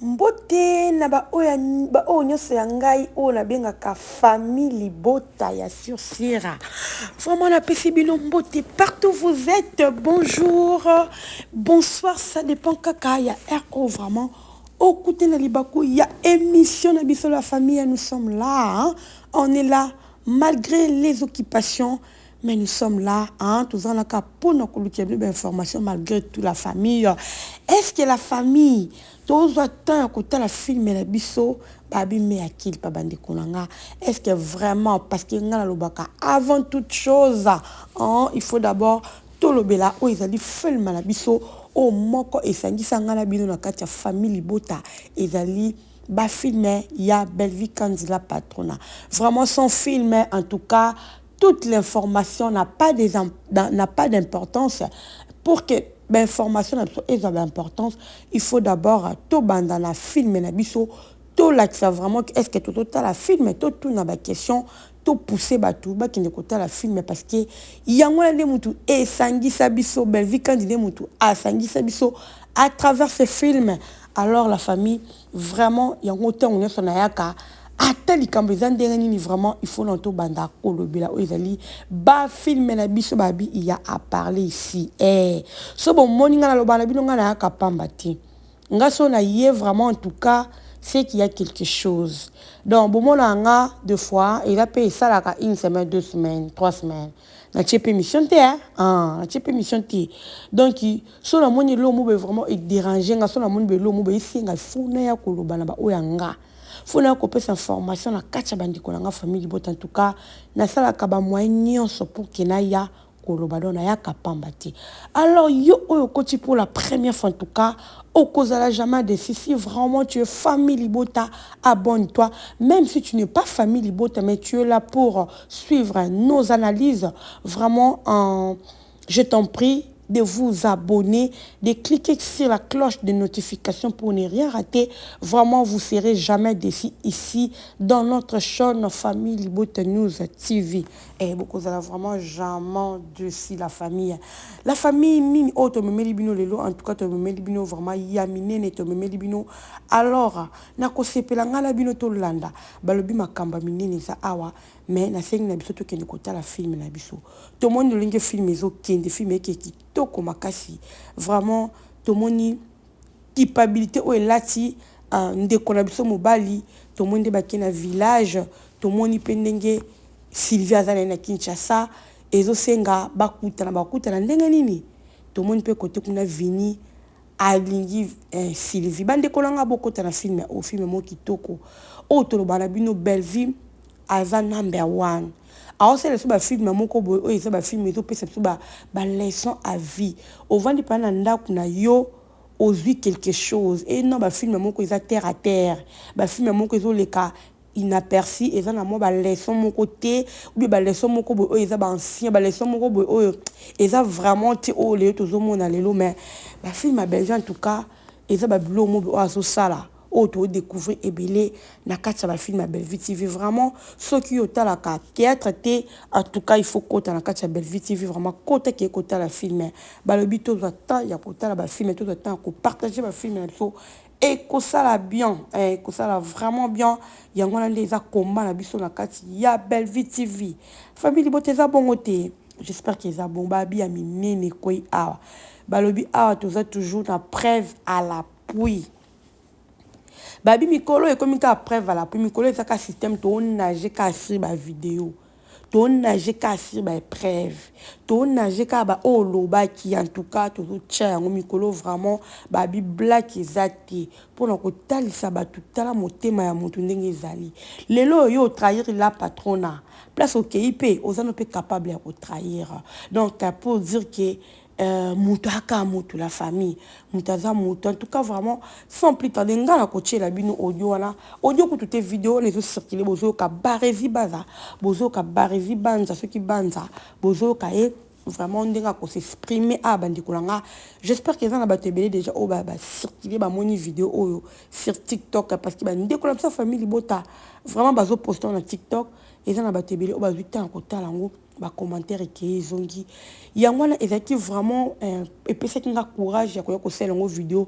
Mbote na ba oyo ba oyo nyonso ya ngai oyo nabengaka famille libota ya sur sira. Vraiment napesi bino mbote partout vous êtes. Bonjour, bonsoir, ça dépend kaka ya heure oyo vraiment okute na libaku ya émission na biso la famille. Nous sommes là, hein? On est là malgré les occupations, mais nous sommes là, hein? Tozalaka mpona kolukela bino bainformation malgré tout. La famille, est ce que la famille tozwa temps ya kotala film na biso babi mea culpa? Bandeko na nga, est ce que vraiment, parce que nga nalobaka, avant toute chose, hein, il faut d'abord tolobela oyo ezali film na biso oyo moko esangisa nga na bino na kati ya famille libota, ezali bafilm ya Bellevue Kanzila Patrona. Vraiment, son film, en tout cas, toute l'information n'a pas d'importance. Pour que bainformation na biso ezwa baimportance, il faut d'abord tobanda na film na biso, tolakisa vraiment est ce que tototala film, totuna baquestion, topousse bato bakende kotala film, parce que yango wana nde mutu esangisa biso. Bellevue Kandi nde mutu asangisa biso à travers ce film. Alors la famille, vraiment, yango ntango nyonso nayaka, ata likambo eza ndenge nini, vraiment il faut na tobanda kolobela oyo ezali bafilm na biso. Babi il y a à parler ici. So bomoni ngai naloba na bino, ngai nayaka pamba te. Nga so na ye vraiment, en tout cas, c'est qu'il y a quelque chose. Donc bomona nga, deux fois eza mpe esalaka une semaine, 2 semaines, 3 semaines, natie mpe mission te, ah, natie mpe mission te. Donc so namoni eloko mo boye vraiment edérange nga, so namoni boye eloko mo boye esenga, funa ya koloba na baoyo ya nga, funa ya kopesa information na kati ya bandeko na nga famille libota. En tout cas, nasalaka bamoyen nyonso pour ke naya koloba, donc nayaka pamba te. Alors yo oyo okoti pour la première fois, en tout cas, okozala jamais déçu. Si vraiment tu es famille libota, abonne-toi. Même si tu n'es pas famille libota, mais tu es là pour suivre nos analyses, vraiment, je t'en prie de vous abonner, de cliquer sur la cloche de notification pour ne rien rater. Vraiment, vous ne serez jamais déçus ici dans notre chaîne Famille Libota News TV. Et beaucoup vous allez vraiment jamais déçus, la famille. La famille mimi oh tomemeli bino lelo, en tout cas tomemeli bino vraiment ya minene tomemeli bino. Alors, nakosepela nga na bino tolanda. Balobi makambo minene za awa, mais nasengi na biso tokende kotala film na biso. Tomoni lolenge film ezokende, film eke kitoko makasi. Vraiment, tomoni culpabilité oyo elati ndeko na biso mobali. Tomoni nde bakei na village, tomoni mpe ndenge Sylvie aza na ye na Kinshasa, ezosenga bakutana, bakutana ndenge nini. Tomoni mpe kote kuna Vini alingi Sylvie. Bandeko na nga, bokota na film oyo, film moko kitoko oyo toloba na bino. Bellevue aza number one, aosala biso bafilm moko boye oyo eza bafilm ezopesa biso baleçon à vie. Ovandi mpana na ndako na yo, ozwi quelque chose. E non, bafilm moko eza terre à terre, bafilm moko ezoleka inaperçu, eza na mwa baleçon moko te, ou bien baleçon moko boye oyo eza baancien, baleçon moko boye oyo eza vraiment te oyo lelo tozomona lelo. Mais bafilm ya Belgique, en tout cas, eza babiloko moko oyo azosala, oyo todécouvrir ebele na kati ya bafilm ya Bellevue TV. Vraiment, soki otalaka théâtre te, en tout cas, il faut kota na kati ya Bellevue TV. Vraiment, kota ke kotala film. Balobi tozwa temps ya kotala bafilm, tozwa temps ya kopartage bafilm na biso, ekosala bien, ekosala vraiment bien. Yango wana nde eza komba na biso na kati ya Bellevue TV. Famille libota, eza bongo te? J'espère que eza bon. Babi ya minene ekwei awa. Balobi awa toza toujours na preuve à l'appui. Babi mikolo ekomi kaka preuve à l'appui. Mikolo eza kaka système, tonage kaka sur bavideo, tonage kaka sur baépreuve, tonage kaka baoyo olobaki. En tout cas, tozotia yango mikolo. Vraiment, babi blague eza te mpona kotalisa bato. Tala motema ya moto ndenge ezali. Lelo oyo otrahir la patrona, place okei mpe oza no mpe capable ya kotrahir. Donc pour dire que moto aka moto, la famille, moto aza moto. En tout cas, vraiment, sans plus tarder, nga na kotiela bino audio wana, audio kutu te, video wana ezocircule. Bozoyoka Barezi Baza, bozoyoka Barezi Banza, soki Banza, bozoyoka ye vraiment ndenge akosexprime awa. Bandeko na nga, j'espère que eza na bato ebele déjà oyo bacircule, bamoni video oyo sur TikTok, parce que bandeko na biso famille libota vraiment bazoposte na TikTok. Eza na bato ebele oyo bazwi ntango kotala yango, bacommentaire ekei ezongi. Yango wana ezalaki vraiment, epesaki nga courage ya koya kosala yango video.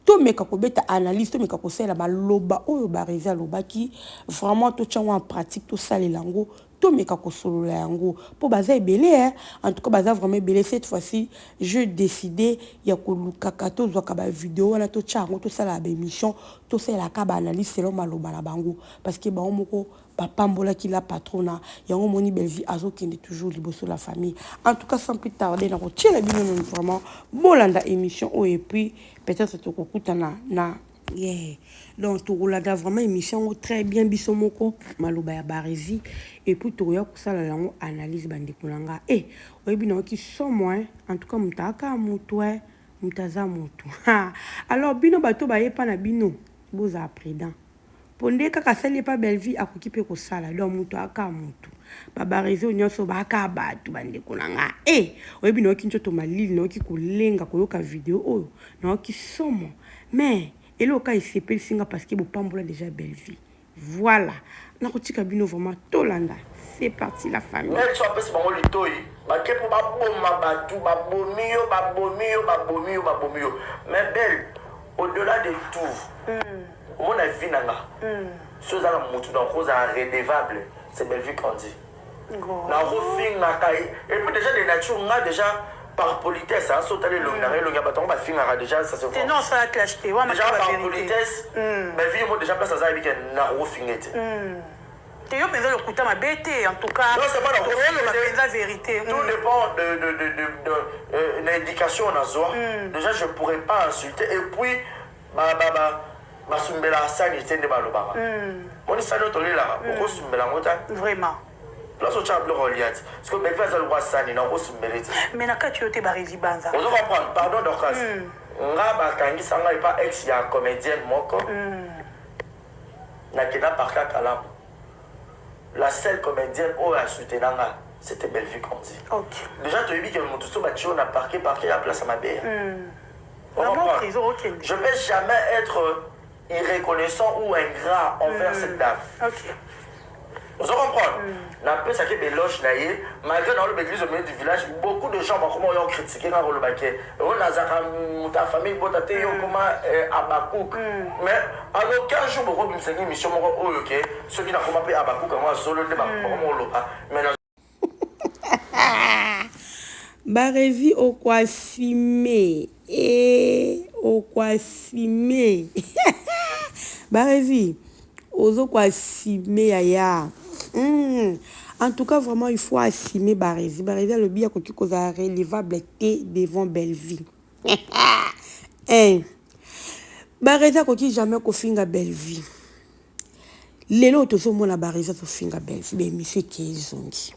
Tomeka kobeta analyse, tomeka kosalela maloba oyo Barezi alobaki, vraiment totia yango en pratique, tosalela yango, tomeka kosolola yango mpo baza ebele eh? En tout cas baza vraiment ebele. Cette fois-ci je décide ya kolukaka tozwaka bavideo wana, totya yango, tosalaka baémission, tosalelaka baanalyse selon maloba na bango, parce que bango moko bapambolaki la patrona. Yango omoni Bellevue azokende toujours liboso la famille. En tout cas, sans plus tarder, nakotiela bino nanu vraiment bolanda émission oyo, et puis peut-être tokokutana na yeah. Donc tokolanda vraiment émission yango très bien, biso moko, maloba ya Barezi, et puis tokoya kosala yango analyse. Bandeko na nga, e oyebi nayoki somo. En tout cas, moto aka moto, moto aza motu. Alors bino bato bayepa na bino, bozala prudent, mpo nde kaka asali epa Bellevue, akoki mpe kosala. Donc moto aka motu, babareseau nyonso baka bato. Bandeko na nga, e oyebi nayoki nzoto malili, nayoki kolenga koyoka video oyo, nayoki somo. Mais eloko esepelisi nga parce que bopambola déjà Bellevue. Voilà, nakotika bino vraiment tolanda. C'est parti, la famille. Nelson apesi bango litoi, bake mpo baboma bato, babomi yo, babomi yo, babomi yo, babomi yo. Mais belle, au-delà de tout, omona vie na nga, so oza na motu, donc ozala redevable, c'est Bellevue Kandi. Nakofingaka ye, et puis déjà de nature nga, déjà par politesse, so otali elongi nanga, elongi ya bato yango bafingaka déjà, ça se voit. Non, ça clash te. Déjà par politesse, Bellevue mo déjà place aza, yebi ke nakofinga te. Te, yo mpenza lokuta mabe te, en tout cas. Non, c'est pas oloba mpenza vérité. Tout dépend de l'éducation nazwa. Déjà je pourrais pas insulter, et puis basumbelaka sani te. Nde balobaka moni sani oyo tolelaka, okosumbela yango te. Vraiment. Place otya biloko olia te, parce que Bellevue aza lokwa sani na okosumbele te. Mais na kati oyo te, Barezi Banza. Ozo comprendre? Pardon Dorcas, nga bakangisa ngai pa ex ya comédienne moko, nakenda parka Kalamu. La seule comédienne oyo asoutenant nga, c'était Bellevue Kandi. Déjà toyebi ke moto so batie oyo na parquet, parquet ya place ya mabe. Je peux jamais être irreconnaissant ou ingrat envers cette dame. Ozo comprendre? Napesaki beloge na ye malgré na oloba église au milieu du village. Beaucoup de gens bakoma oyo critiquer nga, koloba ke oyo nazalaka moto ya famille bota te, yo okoma Abakouk. Mais en aucun jour bokobimisaki émission moko oyo ke soki nakoma mpe Abakouk yango ya solo nde bakoma oloba. Mais Barezi, okoassumer e, okoassumer. Barezi, ozokoassumer yaya. En tout cas, vraiment, il faut assumer. Barezi, Barezi alobi akoki kozala redevable te devant Bellevue, hein. Barezi akoki jamais kofinga Bellevue. Lelo tozomona Barezi azofinga Bellevue, baémission eke ezongi.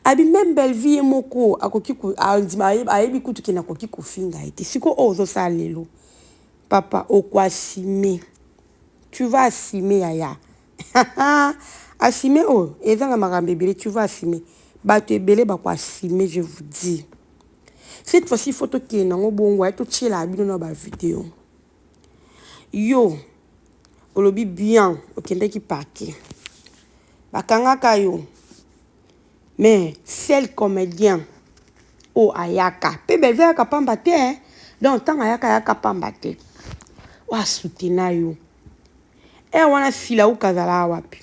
Abi même Bellevue ye moko akoki andima, ayebi kutu ke nakoki kofinga ye te. Sikoyo oyo ozosala lelo, papa, okoassumer, tu vas assumer yaya. Assumer oyo eza na makambo ebele. Tu vas assumer, bato ebele bakoassumer, je vous dis. Cette fois-ci, faut tokende yango bongo aye totiela bino na bavideo. Yo olobi bien, okendaki parquet, bakangaka yo, mais seul comédien oyo ayaka mpe Bellevue ayaka pamba te. Donc ntango ayaka, ayaka pamba te. Oyo asutena yo ere wana, Silauka azalaka wapi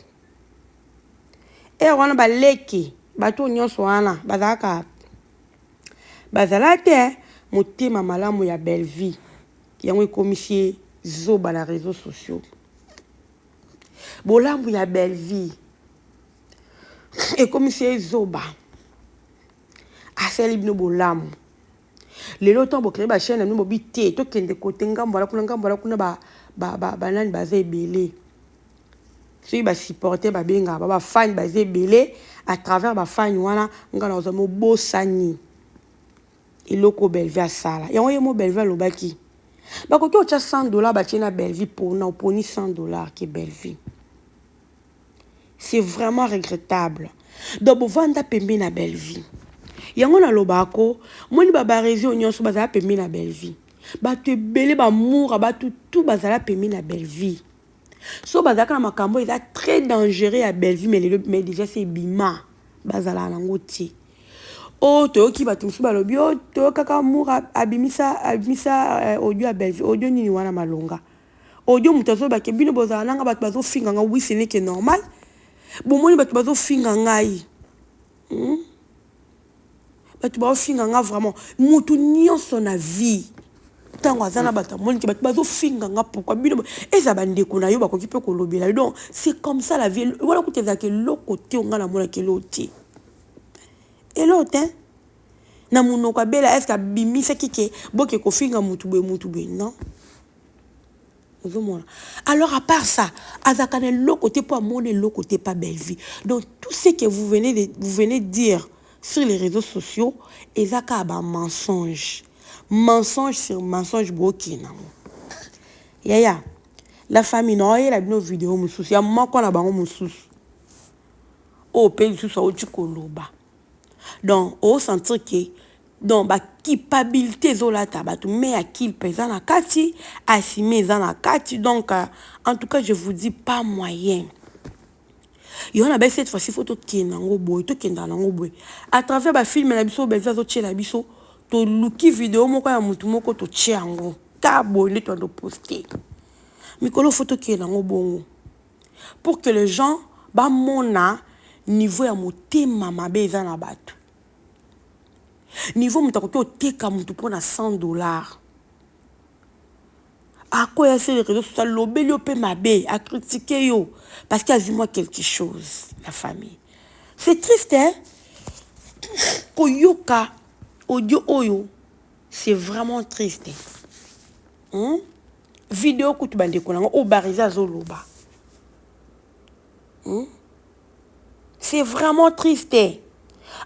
ere wana? Baleki bato oyo nyonso wana bazalaka, bazala te. Motema malamu ya Bellevue yango ekomisi ye zoba na réseaux sociaux. Bolamu ya Bellevue ekomisi ye zoba. Asali bino bolamu. Lelo ntango bocréer bachaîne na bino, bobi te tokende kote ngambo wana kuna, ngambo wana kuna, banani baza ebele. Soki basupporter, babengaka ba bafani, baza ebele. À travers bafani wana, nga na kozwa mobosani eloko Bellevue asala yango. Ye mo Bellevue alobaki bakoki otya 100 $, batie na Bellevue mpona oponi 100 $ ke Bellevue. C'est vraiment regrettable. Donc bovanda pembeni na Bellevue. Yango nalobaka ko moni babaresi oyo nyonso bazala pembeni na Bellevue, bato ebele bamoura, bato tu bazala pembeni na Bellevue. So bazalaka na makambo eza très dangereux ya Bellevue, mais lelo, mais déjà se ebima, bazalaka nango te. Oyo toyoki bato mosusu balobi oyo toyokaka Mura abimisa abimisa eh, audio ya Bellevue. Audio nini wana malonga? Audio moto azoloba ke bino bozala nanga bato bazofinga nga, oui ce n'est que normal. Bomoni bato bazofinga ngai. Bato bazofinga nga vraiment. Moto nyonso na vie ntango aza na bato amoni ke bato bazofinga nga pourquoi bino eza bandeko na yo bakoki mpe kolobela yo. Donc c'est comme ça la vie. Wana kuta ezalaka eloko te, nga namonaka eloko te, eloko te na monoko abela. Est ce abimisaki ke boke kofinga mutu boye, mutu boye? Non, ozomona. Alors à part ça, azalaka na eloko te mpo amona eloko te pa Bellevue. Donc tout ce que vous venez de dire sur les réseaux sociaux eza kaka bamensonge, mensonge sur mensonge. Bookende yango yaya. La famille, naoyela bino video mosusu ya moko na bango mosusu oyo mpe lisusu auti koloba. Donc osentir ke donc baculpabilité ezolata bato, mea culpa eza na kati, asime eza na kati. Donc en tout cas, je vous dis, pas moyen. Yo na bai, cette fois-ci faut tokende yango boye, tokendaka nango boye à travers bafilm na biso. Belvi azotiela biso, toluki video moko ya motu moko, totie yango ka boye nde toando poste mikolo. Faut tokende yango bongo pour que les gens bamona niveau ya motema mabe eza na bato, niveau moto akoki oteka motu mpona 100 $. Akoya sur les réseaux sociaux, alobeli yo mpe mabe, acritiquer yo parce que azwi mwa quelque chose. La famille, c'est triste, hein? Koyoka audio oyo, c'est vraiment triste? Video kutu, bandeko nango oyo Barezi azoloba, C'est vraiment triste.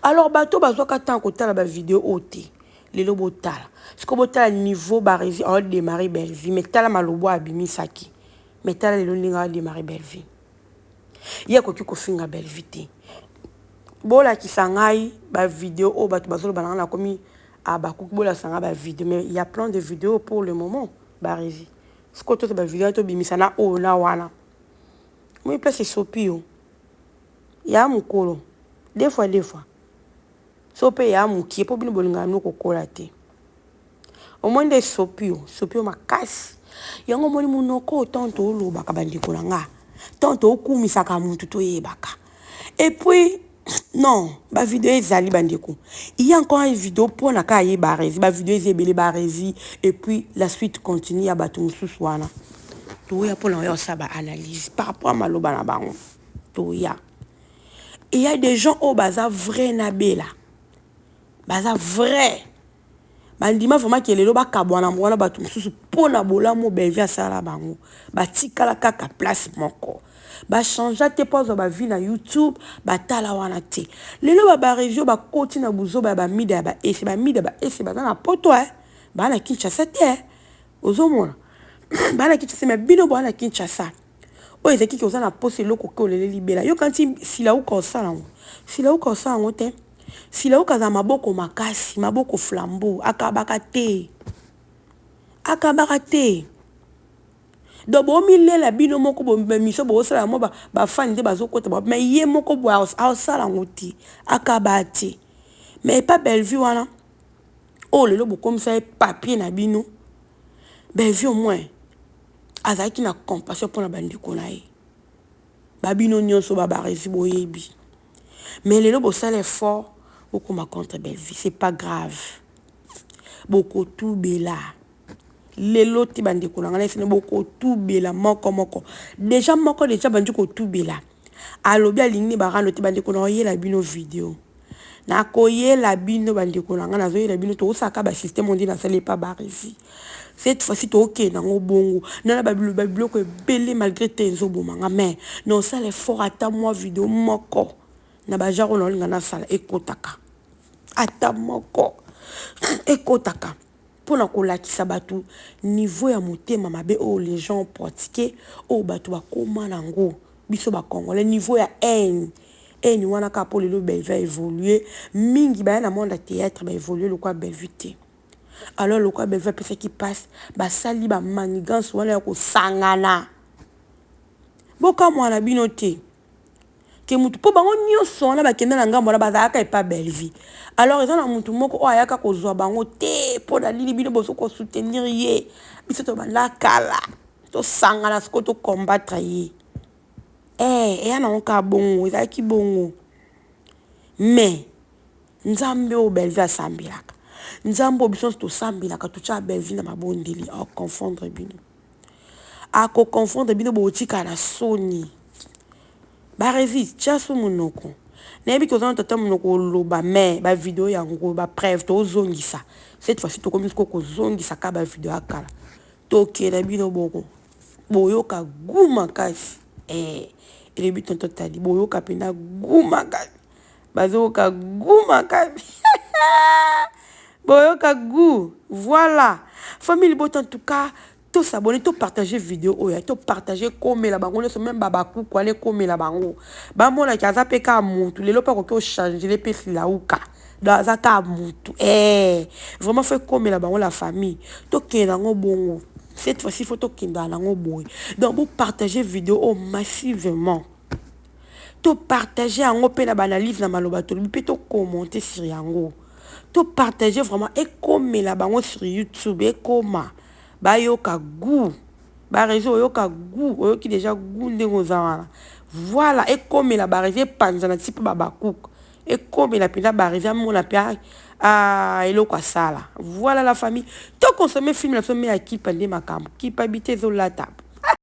Alors bato bazwaka ntango kotala bavideo oyo te, lelo botala sikoyo, botala niveau Barezi aodémarrer Bellevue. Mais tala malobo abimisaki, mais tala lelo ndenge aodémarrer Bellevue. Ye akoki kofinga Bellevue te. Bolakisa ngai bavideo oyo bato bazoloba na ngai nakomi abakuki. Bolakisa ngai bavideo, mais il y a plein de vidéos pour le moment. Barezi sikoyo toza bavideo, tobimisa na oyo na wana. Moi place esopi yo ya mokolo deux fois, deux fois so mpe ya mokie mpo bino bolingaka bino kokola te. Omoni nde esopi yo, esopi yo makasi. Yango omoni monoko, ntango toolobaka, bandeko na nga, ntango tookumisaka motu, toyebaka. Et puis non, bavideo ezali, bandeko. Il y a encore une vidéo mpona kaka ye Barezi. Bavideo eza ebele, Barezi, et puis la suite continue ya bato mosusu wana. Toya mpona oya kosala baanalyse par rapport à maloba na bango. Toya, il y a des gens oyo baza vrai na Bela, baza vrai, bandima vraiment ke lelo bakabwana wana. Bato mosusu mpo na bolamu Bellevue asala bango, batikala kaka place moko, bachangea te mpo azwa bavie na YouTube. Batala wana te. Lelo babaregio bakoti na buzoba ya bamida ya baese, bamida baese baza na poto, e baa na Kinshasa te. Ozomona baa na Kinshasa, me bino boa na Kinshasa oyo ezalaki ke oza na posa eloko ke oleleli Bela. Yoka nti Silauka osala yango, Silauka osala yango te. Silauka aza maboko makasi, maboko flambeau, akabaka te, akabaka te. Donc bomilela bino moko bamiso, bosala yango, bafani nde bazokota, mais ye moko boye aosala yango te, akaba te. Mais epa Bellevue wana oyo lelo bokomisa ye papier na bino, Bellevue au moins azalaki na compassion mpona bandeko na ye. Babino nyonso babaresi boyebi, mais lelo bosala effort bokoma contre Bellevue. C'est pas grave, bokotubela lelo te. Bandeko na ngai, na esene bokotubela moko moko. Déjà moko déjà bandi kotubela, alobi alingi barando te. Bandeko, na oyela bino video, nakoyela bino. Bandeko na ngai, nazoyela bino. Tozosaka basystème ondi nasali epa Baresi. Cette fois-ci tookende yango bongo nana babiloko ebele malgré te ezobomanga, mais naosala effort ata mwa video moko na bagenre oyo naolinga nasala ekotaka, ata moko ekotaka mpona kolakisa bato niveau ya motema mabe oyo les gens pratiqué, oyo bato bakóma nango. Biso bacongolais, niveau ya haine, haine wana kaka mpo lelo Bellevue aévolue mingi. Baya na monde ya théâtre, baévolue lokwa Bellevue te. Alors lokwa Bellevue apesaki mpasi, basali bamanigance wana ya kosangana. Bokamwana bino te. Ke mutu po bango nionso wana bakenda na ngambo wana bazalaka epa Bellevue alors eza na mutu moko oyo ayaka kozua bango te po na nini bino bozo ko soutenir ye biso tobanda kala tosangana sikoyo to combattre ye eh eya nango kaka bongo ezalaki bongo mais nzambe oyo Bellevue asambelaka nzambe oyo biso nyonso tosambelaka totya Bellevue na mabondeli akoconfondre bino akoconfondre bino bokotikala na soni Barezi tia su munoko nayebi ke oza na tata munoko oloba mais ba video yango ba preuve tozongisa cette fois ci tokomi sikoyo kozongisa kaka ba video ya kala toke na bino boko boyoka gout makasi eh elobi tonton tali boyoka mpena gout makasi bazoyoka gout makasi boyoka gout voilà famille libota en tout cas To s'abonner to partager video oyo to partager ekomela bango nionso meme ba bakuku wana ekomela bango ba mona ke aza pe kaka mutu lelo pe akoki ko changer pe silawuka donc aza kaka mutu eh vraiment faut ekomela bango la famille to kende nango bongo cette fois ci faut to kendaka nango boye donc bo partager video oyo massivement to partager yango pe na ba analyse na maloba tolobi pe to commenter sur yango to partager vraiment ekomela bango sur YouTube ekoma Bayoka gout ba reseau oyoka gout oyoki dejà gout ndenge oza wana voilà ekomela ba reseau epanzana ti pe ba bakuk ekomela penza ba reseau amona pe ah eloko asala voilà la famille to consommer film na biso me ya kipa nde makambo kipa bite ezolata.